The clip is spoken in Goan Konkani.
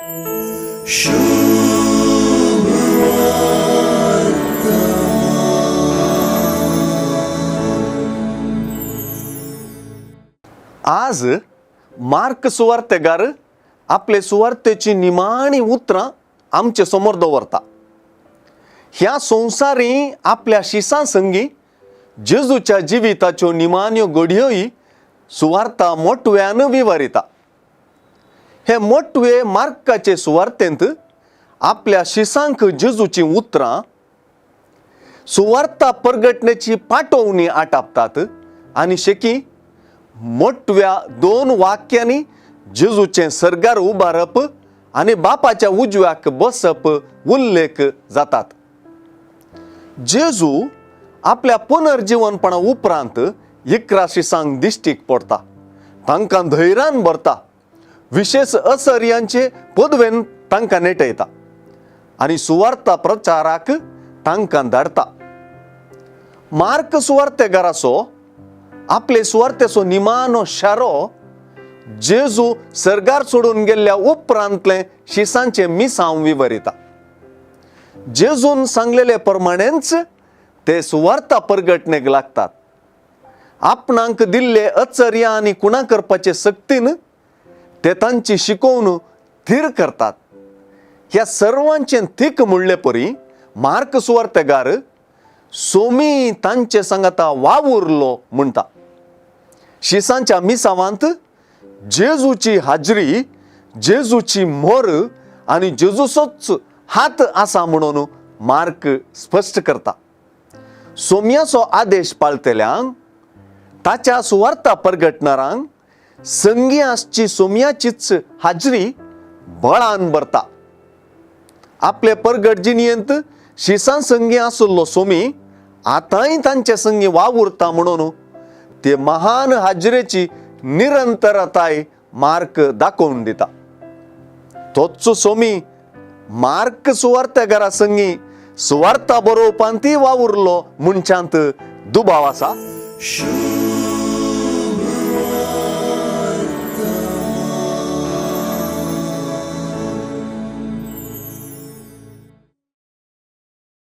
आज मार्क सुवार्तेगार आपले सुवार्तेची निमाणी उतरां आमचे समोर दवरता. ह्या संवसारी आपल्या शिसां संगी जेजूच्या जिविताच्यो निमाण्यो घडयोय सुवार्ता मोटव्यान विवरिता. हे मोटवे मार्काचे सुवार्तेंत आपल्या शिसांक जेजूचीं उतरां सुवार्ता परगटण्याची पाटोवणी आटापतात आनी शेकी मोटव्या दोन वाक्यांनी जेजूचें सर्गार उबारप आनी बापाच्या उजव्याक बसप उल्लेख जातात. जेजू आपल्या पुनर्जिवनपणा उपरांत 11 शिसांक दिश्टीक पडटा, तांकां धैर्यान भरता, विशेश असर्यांचे पदवेन तांकां नेटयता आनी सुवार्ता प्रचाराक तांकां धाडटा. मार्क सुवार्तेगाराचो आपले सुवार्तेचो निमानो शारो जेजू सर्गार सोडून गेल्ल्या उपरांतलें शिसांचें मिसांव विवरिता. जेजून सांगलेले प्रमाणेंच ते सुवार्ता परगटणेक लागतात. आपणाक दिल्ले अचर्या आनी कुणा करपाचे सक्तीन ते तांची शिकोवन थीर करतात. ह्या सर्वांचें थीक म्हणले परी मार्क सुवार्तेगार सोमी तांचे सांगाता वावुरलो म्हणटा. शिसांच्या मिसावांत जेजूची हाजरी, जेजूची मोर आनी जेजूचोच हात आसा म्हणून मार्क स्पश्ट करता. सोम्याचो आदेश पाळटल्यांक, ताच्या सुवार्ता परगटणारांक संगी आसची सोम्याचीच हाजरी बळान भरता. आपले परगट जिणयेंत शिसां संगी आशिल्लो सोमी आतांय तांचे संगी वावुरता म्हणून ते महान हाजरेची निरंतरताय मार्क दाखोवन दिता. तोच सोमी मार्क सुवार्तेगारा संगी सुवार्ता बरोवपांतय वावुरलो म्हणच्यांत दुबाव आसा.